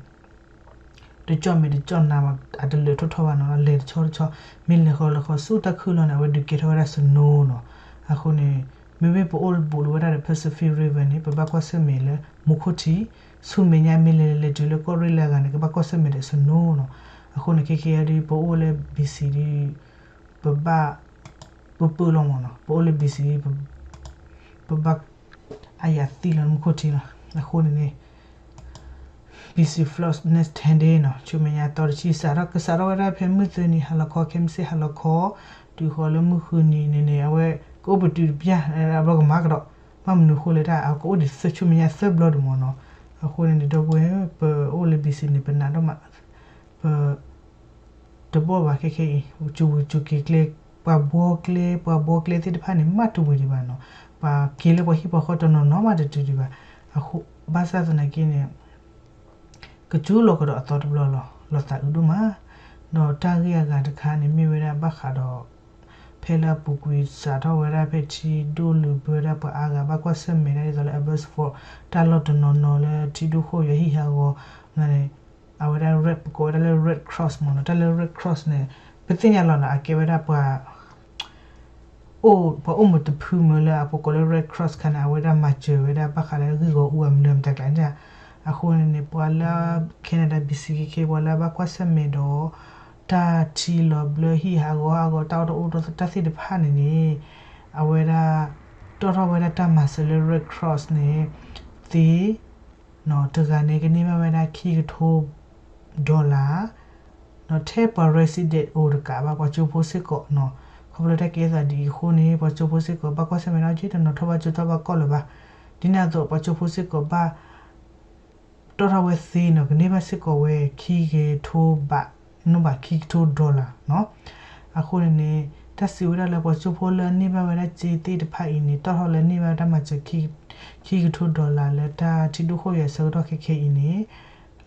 တကၠီၣ်မဲာ်တကၠီၣ်နါမး အတလၢာ်ထီၣ်ထီဘၣ်နီၤ လဲၤတဆီတဆီ မ့ၢ်လဲၤဃီလဲၤဃီဆူတၢ်ခုၣ်လီၤန့ၣ် အဝဲဒုးကဲထီၣ်ဝဲဒၣ် snow နီၤ. အဃိန့ၣ် မ့မ့ၢ်ပအိၣ်ဘူးလီၤဝဲဒၣ်ဒီး Pacific River န့ၣ် ပဘၣ်ကွၢ်ဆၢၣ်မဲာ်လၢမူခိၣ်ထံ ဆူမဲာ်ညါမ့ၢ်လဲၤလဲၤတုၤလၢကီၢ်ရ့ၣ်လၢအဂၤန့ၣ် ကဘၣ်ကွၢ်ဆၢၣ်မဲာ်ဒီး snow နီၤ. အဃိန့ၣ် ခဲကဲအံၤဒီး ပအိၣ်လၢ B C ဒီး ပဘၣ် ပပၢၢ်လီၤမ့ၢ်နီၤ ပအိၣ်လၢ B C ပဘၣ် အယၤသံလီၤမူခိၣ်ထံလီၤ. အဃိန့ၣ်န့ၣ် B C floods next ten days နီၤ ဆူမဲာ်ညါသီတဆံ စးထီၣ် ကစးထီၣ်ဝဲဒၣ်ဖဲမုၢ်သၢနံၤဟါလီၤခီ ခဲမုၢ်ဆ့ၣ်ဟါလီၤခီ တုၤဃီၤလၢမုၢ်ဃုနံၤန့ၣ်န့ၣ် အဝဲကအိၣ်ပတုာ်တပျၢ် ဘျီကမၤကဒီး ဘၣ်မနုၤအဃိလဲၣ်တၢ် အကအိၣ်ဒံးဆူမဲာ်ညါသၢဘျီဒံးမ့ၢ်နီၤ. အဃိန့ၣ်န့ၣ် ဒီပုၢ်ဝဲၢ် ပအိၣ်လၢ B C န့ၣ် ပနာ်ဒိၣ်မး ပ တဘီၣ်ဘၣ်ခဲခဲအံၤ စူၤဝံၤစူၤက့ၤကျဲ ပှၤဘှီကျဲ ပှၤဘှီကျဲသ့ၣ်တဖၣ်န့ၣ် မးတဝံၤဒံးဘၣ်နီၤ. ပှၤက့ၤလၢပှၤဟံၣ်ပှၤဃီတနီၤနီၤမးတတုၤဒံးဘၣ်. အဃိ ဘၣ်ဆၣ်သနာ်က့န့ၣ် ကစူၤလီၤကဒီးအသီတဘျီလီၤ. လီၤသးအုးဒိၣ်မး ဒီးတၢ်ဂ့ၢ်အဂၤတခါန့ၣ် မ့ၢ်ဝဲဒၣ်ဘၣ်ဃးဒီး ဖဲလၢအပူၤကွံာ်စးထီၣ်ဝဲဒၣ်ဖဲထံဒိၣ်လုာ်ဘၢဒၣ်ပှၤအါဂၤ ဘၣ်ကွၢ်ဆၢၣ်မဲာ်ဒၣ်ဒ်သိးလၢ Abbotsford တၢ်လီၢ်တနီၤနီၤလၢထံဒိၣ်ဃီၣ်ယွၤဟံၣ်ဟးဂီၤန့ၣ် အဝဲဒၣ် ပကိးဝဲဒၣ်လၢ Red Cross မ့ၢ်နီၤ. တၢ်လၢ Red Cross န့ၣ် ပသ့ၣ်ညါလီၤနီၤ အကဲဝဲဒၣ်ပှၤ အိၣ် ပှၤအိၣ်မုာ်တဖုမုာ်လၢအပကိးလၢ Red Cross ခါန့ၣ် အဝဲဒၣ်မၤစၢၤဝဲဒၣ်ဘၣ်ဃးလၢဂံၢ်ဂီၢ်အူအမနုၤမတၤကျါန့ၣ်. အဃိန့ၣ်န့ၣ် ပှၤလၢ Canada B C ခဲခဲ ပှၤလၢအဘၣ်ကွၢ်ဆၢၣ်မဲာ်ဒီး တၢ်ထံလီၤဘျၢဟံၣ်ဟးဂီၤဟးဂီၤ တၢ်အီၣ်တၢ်အီတၢ်သ့ၣ်တဖၣ်န့ၣ်န့ၣ် အဝဲဒၣ် တီၣ်ထီၣ်ဝဲဒၣ်တၢ်မၤစၢၤလၢ Red Cross န့ၣ် သ့ နီၤ တဂၤန့ၣ် ကန့ၢ်ဘၣ်ဝဲဒၣ်ခံကထိ dollar နီၤ ထဲပှၤ resident အိၣ်တကးဘၣ် ပှၤကၠိဖိစ့ၢ်ကီးနီၤ. ခီဖျိတၢ်ကဲသးဒ်အံၤအဃိန့ၣ် ပှၤကၠိဖိစ့ၢ်ကီး ဘၣ်ကွၢ်ဆၢၣ်မဲာ်နီၤ က့တနီၤထီၣ်ဘၣ်ကၠိထီၣ်ဘၣ်ကီၢ်လၢၤဘၣ်. ဒ်န့ၣ်အသိး ပှၤကၠိဖိစ့ၢ်ကီးဘၣ် တီၣ်ထီၣ်ဝဲသ့နီၤ ကန့ၢ်ဘၣ်စ့ၢ်ကီးဝဲ ခံကထိဘး နီၣ်ဘၣ် ခံကထိ dollar နီၤ. အဃိန့ၣ်န့ၣ် တၢ်စံးဝဲဒၣ်လၢပှၤကၠိဖိလၢအန့ၢ်ဘၣ်ဝဲဒၣ်စ့သ့ၣ်တဖၣ်အံၤန့ၣ် တီၣ်ထီၣ်လၢန့ၢ်ဘၣ်ဝဲတၢ်မၤစၢၤ ခံကထိ dollar လၢတၢ်ထံဒိၣ်ဃီၣ်ယွၤဆၢကတီၢ်ခဲခဲအံၤန့ၣ်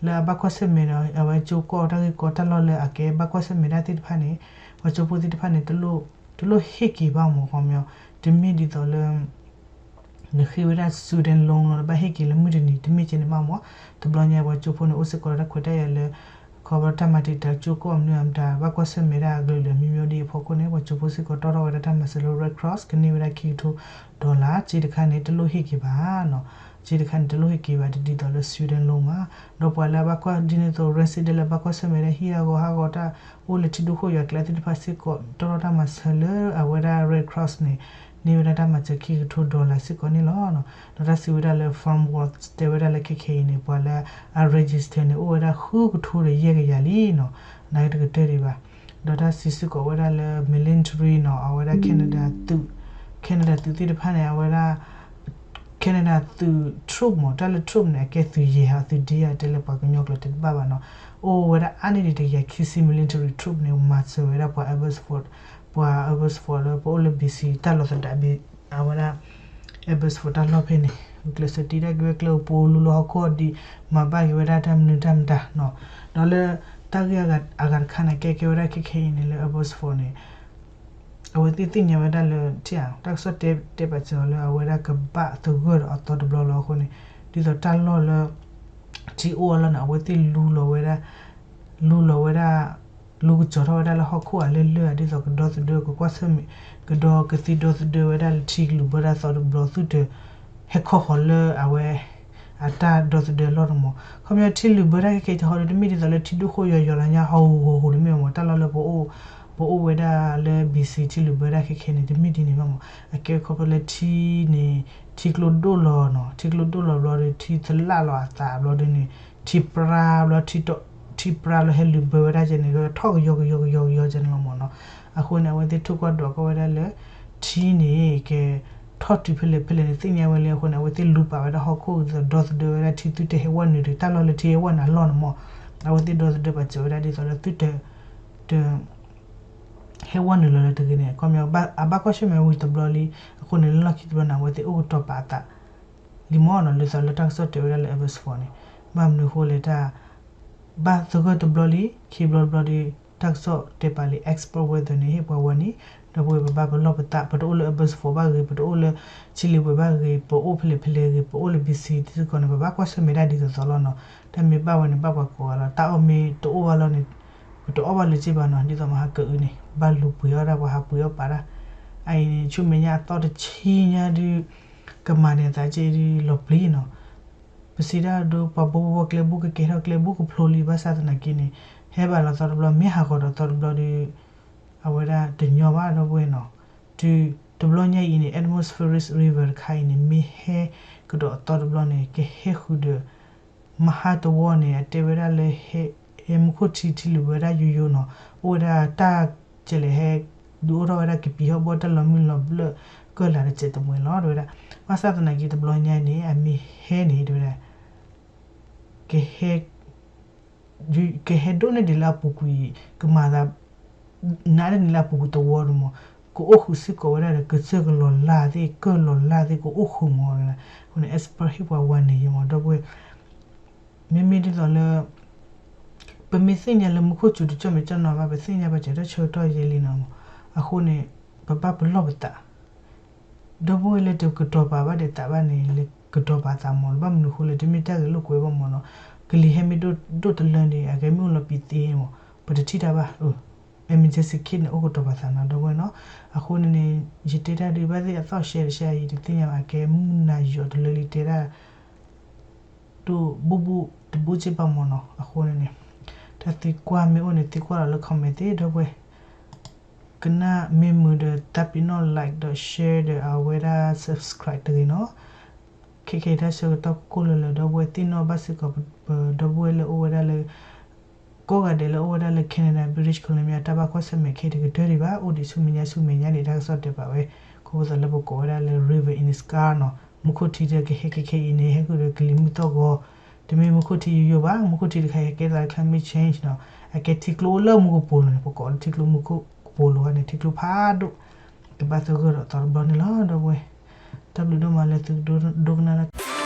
လၢအဘၣ်ကွၢ်ဆၢၣ်မဲာ်ဒီး အဝဲကၠိကီၢ်တၢ်ဂ့ၢ်ကီတၢ်လီၢ်လၢအကဲဘၣ်ကွၢ်ဆၢၣ်မဲာ်တၢ်သ့ၣ်တဖၣ်န့ၣ် ပှၤကၠိဖိသ့ၣ်တဖၣ်န့ၣ် တလိၣ်ဟ့ၣ်က့ၤဘၣ်မ့ၢ် ခီပညီ တမ့ၢ်ဒ်သိးလၢ နဃ့ဝဲဒၣ် student loan လီၤ နဘၣ်ဟ့ၣ်က့ၤလၢမုၢ်တနံၤ တမ့ၢ်ကဲန့ၣ်ဘၣ်မ့ၢ် တဘျီညါပှၤကၠိဖိန့ၣ် အိၣ်စ့ၢ်ကီးဒီးတၢ်ခွဲးတၢ်ယာ်လၢ ခီဖျိတၢ်မၤတံာ်တာ်ကၠိကိးမနုၤအမတၤ ဘၣ်ကွၢ်ဆၢၣ်မဲာ်ဒၣ်အကလုာ်ကလုာ်မံၤမံၤဒ်အံၤအဖီခိၣ်န့ၣ် ပှၤကၠိဖိစ့ၢ်ကီးတီၣ်ထီၣ်ဝဲဒၣ်တၢ်မၤစၢၤလၢ Red Cross ကန့ၢ်ဝဲဒၣ်ခံကထိ dollar စ့တခါန့ၣ် တလိၣ်ဟ့ၣ်က့ၤဘၣ်နီၤ. စ့တခါန့ၣ် တလိၣ်ဟ့ၣ်က့ၤဘၣ် တဒ်သိးလၢ Sweden လိၤမး. ဒီးပှၤလၢအဘၣ်ကွၢ်ဒ်န့ၣ်အသိး resident လၢဘၣ်ကွၢ်ဆၢၣ်မဲာ်ဒၣ်ဟံၣ်အဂီၢ်ဟးဂီၤတၢ် အိၣ်လၢထံဒိၣ်ခိၣ်ယွၤကျဲသ့ၣ်တဖၣ်စ့ၢ်ကီး တီၣ်ထီၣ်တၢ်မၤစၢၤလၢအဝဲဒၣ် Red Cross န့ၣ် န့ၢ်ဝဲဒၣ်တၢ်မၤစၢၤခံကထိ dollar စ့ၢ်ကီးန့ၣ်လီၤ. ဒီးတၢ်စံးဝဲဒၣ်လၢ Farnworth တဲဝဲဒၣ်လၢခဲခဲအံၤန့ၣ် ပှၤလၢအ register န့ၣ် အိၣ်ဝဲဒၣ်ဃုကထိဒီးယဲၢ်ကယၤလံနီၤ, နာ်က့တကတၢၢ်ဒံးဘၣ်. ဒီးတၢ်စံးစ့ၢ်ကီးဝဲဒၣ်လၢ military နီၤ အဝဲဒၣ် Canada သုး Canada သုးသ့ၣ်တဖၣ်န့ၣ် အဝဲဒၣ် Canada သုး troop မ့ၢ် တၢ်လၢ troop န့ၣ် အကဲသုးယဲၢ်ဟးသုးဒ့ဧါ တဲလၢပှၤကညီကျိာ်တဲတဘၣ်ဘၣ်နီၤ, အိၣ်ဝဲဒၣ်အါန့ၢ်ဒံးတကယၤခံဆံ military troop န့ၣ် မၤစၢၤဝဲဒၣ်ပှၤ Abbotsford ပှၤ Abbotsford လၢပအိၣ်လၢ B C တၢ်လီၢ်သဒၣ်ဘ့ၣ် အဝဲဒၣ် Abbotsford တၢ်လီၢ်ဖဲန့ၣ် ဂုာ်ကျဲးစၢးတ့တၢ်က့ၤဝဲကျဲအိၣ်ပူၤ လူလီၤဟီၣ်ခိၣ်ဒံး မၤဘၣ်က့ၤဝဲဒၣ်တၢ်မနုၤတၢ်မတၤနီၤ. ဒီးလၢတၢ်ဂ့ၢ်အဂၤတခါန့ၣ် ကဲကဲဝဲဒၣ်ခဲခဲအံၤန့ၣ်လၢ Abbotsford န့ၣ် အဝဲသ့ၣ်သ့ၣ်ညါဝဲဒၣ်လၢ ထံၣ်ဧါ တၢ်ကစီၣ်တဲတဲပာ်စၢၤအီၤလၢ အဝဲဒၣ်ကဘၣ်သဂၢၢ်ဒီးအသီတဘျီလီၤအဃိန့ၣ် ဒ်သိးတၢ်လီၢ်လၢ ထံအိၣ်အလီၢ်န့ၣ် အဝဲသ့ၣ်လူလီၤဝဲဒၣ် လူလီၤဝဲဒၣ် လူကစီၤထီၣ်ဝဲဒၣ်လၢဟီၣ်ခိၣ်ဧါလၢလၢၢ်ဧါ ဒ်သိးကဒီသဒၢ ကကွၢ်ဆၢၣ်မဲာ် ကဒီကသံဒီသဒၢဝဲဒၣ်လၢထံကလုာ်ဘၢတၢ်သီတဘျီ သုတ ဟဲခီဃီၤလၢအဝဲ အတၢ်ဒီသဒၢလီၢ်တမီၤ. ခီပညီထံလုာ်ဘၢတၢ်ခဲခဲအံၤတဟီဒီး တမ့ၢ်ဒ်သိးလၢထံဒိၣ်ခိၣ်ယွၤယွၤလီၤညါ ဟီၣ်ဟူးဟီၣ်ဟူးတမ့ၢ်မီၤ တၢ်လီၢ်လၢပအိၣ် ပအိၣ်ဝဲဒၣ်လၢ B C ထံလုာ်ဘၢတၢ်ခဲခဲန့ၣ် တမ့ၢ်ဒ်န့ၣ်ဘၣ်မီၤ. အကဲခီဖျိလၢထံန့ၣ် ထံကျိဒိၣ်လီၤနီၤ ထံကျိဒိၣ်လီၤဘျီဒီး ထံသလၣ်လီၤအသးဘျီဒီးန့ၣ် ထံပြါဘျီ ထံပြါလီၤဟဲလုာ်ဘၢဝဲဒၣ်ကဲန့ၣ် ထီၣ်ကယီကယီကယီကယီကဲန့ၣ်လီၤမီၤနီၤ. အဃိန့ၣ် အဝဲသ့ၣ်ထိၣ်ကွၢ်ဒွးကွၢ်ဝဲဒၣ်လၢ ထံန့ၣ် ကဲ ထီၣ်တုၤဖဲလဲၣ်ဖဲလဲၣ်န့ၣ် သ့ၣ်ညါဝဲလံအဃိန့ၣ် အဝဲသ့ၣ်လူပာ်ဝဲဒၣ်ဟီၣ်ခိၣ် ဒ်သိးဒီသဒၢဝဲဒၣ်ထံသုတဟဲဝဲနုာ်ဒီး တၢ်လီၢ်လၢထံဟဲဝဲနုာ်အလီၢ်န့ၣ်မီၤ. အဝဲသ့ၣ်ဒီသဒၢပာ်စၢၤဝဲဒၣ်ဒ်သိးလၢသုတ တ ဟဲဝဲနုာ်လီၤလၢတဂ့ၤန့ၣ် ခီပညီ အဘၣ်ကွၢ်ဆၢၣ်မဲာ်ဝံၤတဘျီလံ အဃိန့ၣ် လၢလီၢ်ခံတဘျီန့ၣ် အဝဲသ့ၣ်အိၣ်ကတီၤပာ်အသး လံမီၤနီၤ ဒ်သိးလၢတၢ်ကစီၣ်တဲဝဲဒၣ်လၢ Abbotsford န့ၣ် ဘၣ်မနုၤအဃိလဲၣ်တၢ် ဘၣ်သဂၢၢ်တဘျီလံ ခံဘျီတဘျီဒီး တၢ်ကစီၣ်တဲပာ်လံ expert weather န့ၣ် ဟ့ၣ်ပှၤဝဲန့ၣ် ဒီပုၢ်ဝဲၢ်ပဘၣ်ပလီၢ်ပသး ပတအိၣ်လၢ Abbotsford ဘၣ်ဂ့ၤ ပတအိၣ်လၢ ထံလံၤဝဲဘၣ်ဂ့ၤ ပအိၣ်ဖဲလဲၣ်ဖဲလဲၣ်ဂ့ၤ ပအိၣ်လၢ B C ထံကီၢ်န့ၣ် ပဘၣ်ကွၢ်ဆၢၣ်မဲာ်ဒၣ်ဒ်သိးသိးလီၤနီၤ. တၢ်မ့ၢ်ဘၣ်ဝဲန့ၣ် ဘၣ်ပှၤကိးဂၤလီၤ တၢ်အီၣ်မ့ၢ်တအိၣ်ဘၣ်လီၤန့ၣ် ပတအီၣ်ဘၣ်လၢၤက့ဘၣ်နီၤ ဒ်သိးမဟါကအုန့ၣ် ဘၣ်လူၤပှ့ၤအီၣ်ဒၣ်ပှၤဟးပှ့ၤအီၣ်ပာ်ဒၣ် အအံၤန့ၣ် ဆူမဲာ်ညါအသီတဆံညါဒုး ကမၤန့ၢ်အသးက့ဒုးလီၤပျံၤနီၤ. ပစံးတၢ်ဒုး ပှၤဘိဘိဘိကျဲဘူၣ်ကကဲထီၣ်ကျဲဘူၣ်ကဖျိလံ ဘၣ်ဆၣ်သနာ်က့န့ၣ် ဟဲဘၣ်လီၤသီတဘျီ မ့ၢ်ဟးဂီၤဒီးသီတဘျီဒီး အဝဲဒၣ်တညီဘၣ်ဒီပုၢ်ဝဲၢ်နီၤ. တုၤတဘျီညါအံၤန့ၣ် atmospheric river တခါအံၤန့ၣ် မ့ၢ်ဟဲကဒီးအသီတဘျီန့ၣ် ကဟဲဃုာ်ဒီး မဟါတဝီန့ၣ် အတဲဝဲဒၣ်လၢ ဟဲမူခိၣ်ထံထံလုာ်ဝဲဒၣ်ယိယိနီၤ အိၣ်ဝဲဒၣ်တၢ်ကလဲၣ်ဟဲ ဒုးအိၣ်ထီၣ်ဝဲဒၣ်ကပံာ်ဟီၣ်ဘီတၢ်လီၤမုၢ်လီၤဘျၢၣ် ကၢၢ်လၤတစဲးတမှဲၤလီၤ တဲဝဲဒၣ်. ဘၣ်ဆၣ်သနာ်က့တဘျီညါန့ၣ် အမ့ၢ်ဟဲန့ၣ် တဲဝဲဒၣ် ကဟဲ ကဟဲဒိၣ်န့ၢ်ဒံးလၢအပူၤကွံာ် ကမၤသး နးန့ၢ်ဒံးလၢအပူၤကွံာ်တဝီဒုးမး ကအိၣ်ဃုာ်စ့ၢ်ကီးဝဲဒၣ်ဒီး ကစၢၢ်ကလီၤလၢ်သ့ၣ် ကၢၢ်လီၤလၢ်သ့ၣ် ကအိၣ်ဃုာ်မး တဲဝဲဒၣ်. အဃိန့ၣ် expert ဟ့ၣ်ပှၤဝဲန့ၣ်ယမး ဒီပုၢ်ဝဲၢ် မ့မ့ၢ်ဒ်သိးလၢ ပမ့ၢ်သ့ၣ်ညါလၢမူခိၣ်စူၤတကၠီၣ်မဲာ်ကၠီၣ်နီၤဘၣ် ပသ့ၣ်ညါဘၣ်စၢၤတၢ်ဆၢကတီၢ်ယဲလံနီၤမး. အဃိန့ၣ် ပဘၣ်ပလီၢ်ပသး ဒီပုၢ်ဝဲၢ်လၢတကတီၤပာ်ဘၣ်ဒီးသးဘၣ်န့ၣ် လၢကတီၤပာ်သးမး ဘၣ်မနုၤအဃိလဲၣ် တမ့ၢ်တၢ်ဂဲၤလိာ်ကွဲဘၣ်မးနီၤ. ကလံၤဟဲမ့ၢ်ဒိၣ်တလၢန့ၣ် အဂဲၤမ့ၢ်အိၣ်လီၤပံၤသ့မး ပတထံၣ်တၢ်ဘၣ်. emergency kit န့ၣ် အိၣ်ကတီၤပာ်သးနီၤ ဒီပုၢ်ဝဲၢ်နီၤ. အဃိန့ၣ်န့ၣ် ယတဲတၢ်ဒုးဘၣ်သ့ၣ်အသီၣ်ရှဲတရှဲအံၤ တသ့ၣ်ညါဘၣ် အကဲမုၢ်နၤယီၤတလၢလံတဲတၢ် ဒိၣ်ဘူၣ်ဘူၣ်တဘူၣ်စ့ၢ်ဘၣ်မးနီၤ. အဃိန့ၣ်န့ၣ် တၢ်သံကွၢ်မ့ၢ်အိၣ်န့ၣ် သံကွၢ်လီၤလၢ comment သ့ ဒီပုၢ်ဝဲၢ် ကနၣ်မ့ၢ်မုာ်ဒီး တၢ်ပ့ၤနီၣ် like ဒီး share ဒီးအဝဲဒၣ် subscribe တဂ့ၤနီၤ. ခဲခဲအံၤတၢ်ဆၢကတီၢ်ကိၢ်ကိၢ်လၢၤလၢၤ ဒီပုၢ်ဝဲၢ်သ့ၣ်နီၣ်ဘၣ်စ့ၢ်ကီး ပဒီပုၢ်ဝဲၢ်လၢအိၣ်ဝဲဒၣ်လၢ ကိးဂၤဒဲးလၢအိၣ်ဝဲဒၣ်လၢ Canada British Columbia တၢ်ဘၣ်ကွၢ်ဆၢၣ်မဲာ်ခဲတကတၢၢ်ဒံးဘၣ် အိၣ်ဒံးဆူမဲာ်ညါဆူမဲာ်ညါန့ၣ် တၢ်ကစီၣ်တဲပာ်ဝဲ ခီဖျိလၢပကိးဝဲဒၣ်လၢ river in the sky နီၤ မူခိၣ်ထံဒီးကဟဲခဲခဲအံၤန့ၣ် ဟဲဃုာ်ဒီးကလံၤမုၢ်သီၣ်ဂီၤ တမ့ၢ်မူခိၣ်ထံယိယိဘၣ် မူခိၣ်ထံတခါအံၤကဲသးလၢ climate change နီၤ အကဲထံကျိအိၣ်လၢမူကပိာ်လိၤန့ၣ် ပကိးလၢထံကျိမူခိၣ်ကပိာ်လိၤန့ၣ် ထံကျိဖးဒိၣ် ကဘၣ်သဂၢၢ်ဒီးသီတဘျီန့ၣ်လီၤ ဒီပုၢ်ဝဲၢ် တၢ်ဘျုးဒိၣ်မးလၢသုဒိကနၣ်